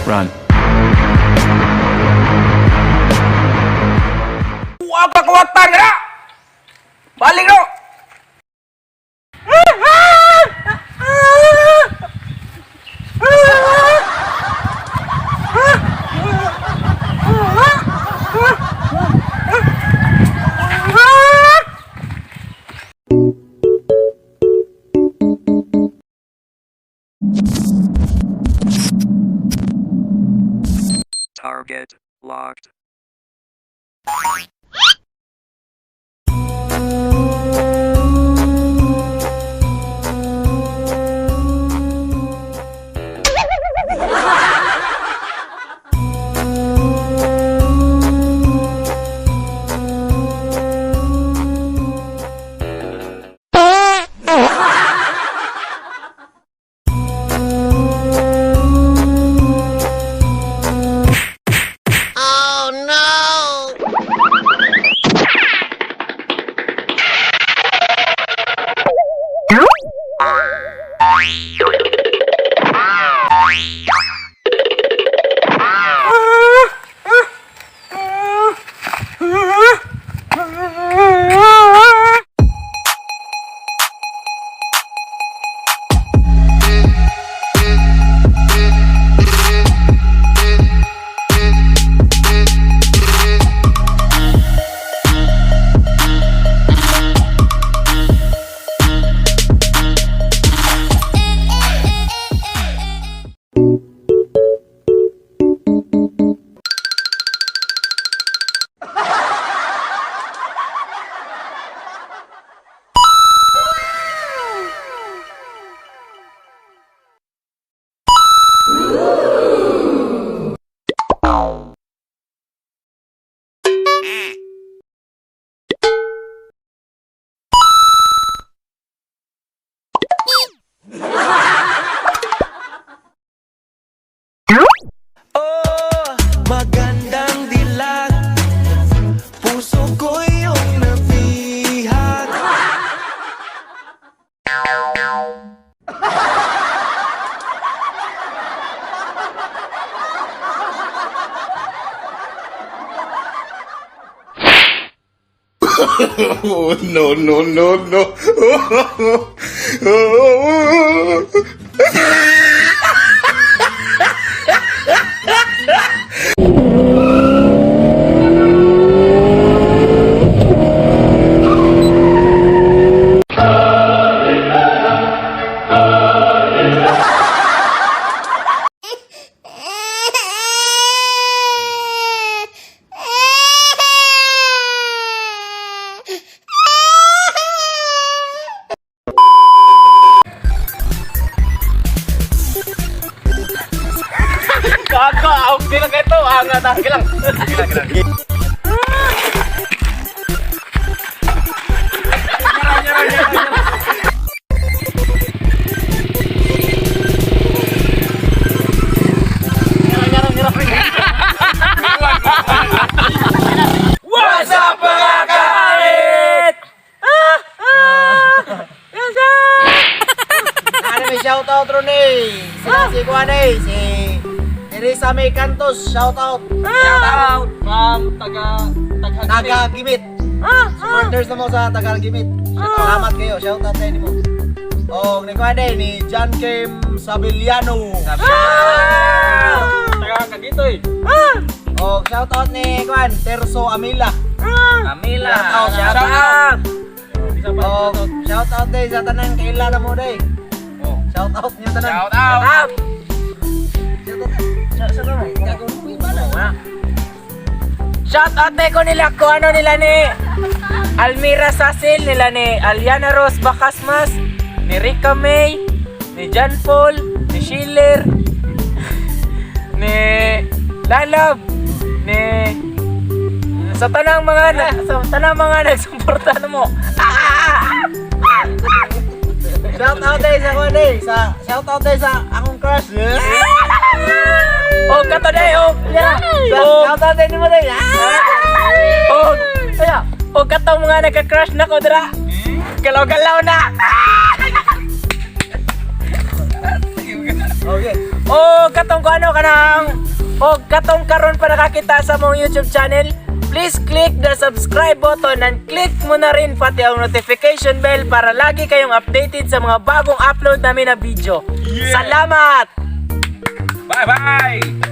Run. Wa pa kawatan na. Balik no. Target locked. Oh, magandang dilag. Puso ko iyong nabihag. Oh, no, no, no, no. Gago, okay lang ito. Angat, ah. Gilang. Gilang, gilang. What's up, mga karit? Ano may shoutout ron eh. Sila si Kuan eh. Si Teresa May Cantos, shoutout. Shout out from taga taga Taga Gimit. Supporters na mo sa Taga Gimit. Salamat kayo. Shoutout sa inyo mo. O ni kuan day ni John Kim Sabiliano. Ah! Taga Kagitoy. O shout out ni kuan Terso Amila. Camila. Shout out, Shout out. Isa pa. O shout out day sa tanan kaila na mo day. Oh. Shout out niyo tanan. Shout out. Out. Shout out. Shout out. Gagawin ko iba na. Shout out ko nila ko ano nila ni Almira Sasil, nila ni Aliana Rose Bacasmas, ni Rica May, ni John Paul, ni Schiller, ni Lalab, ni sa tanang mga nagsuporta mo. Shout out day sa kuan day sa shout out day sa akong crush. Oh, kato day, oh. Yeah. Oh, Shout out day nimo day. Ah! oh. Kaya, oh katong mga nagka-crush na ko dira. Galaw-galaw na. Okay. O katong ko ano kanang o katong karon pa nakakita sa mong YouTube channel, please click the subscribe button and click mo na rin pati ang notification bell para lagi kayong updated sa mga bagong upload namin na video. Salamat! Bye bye.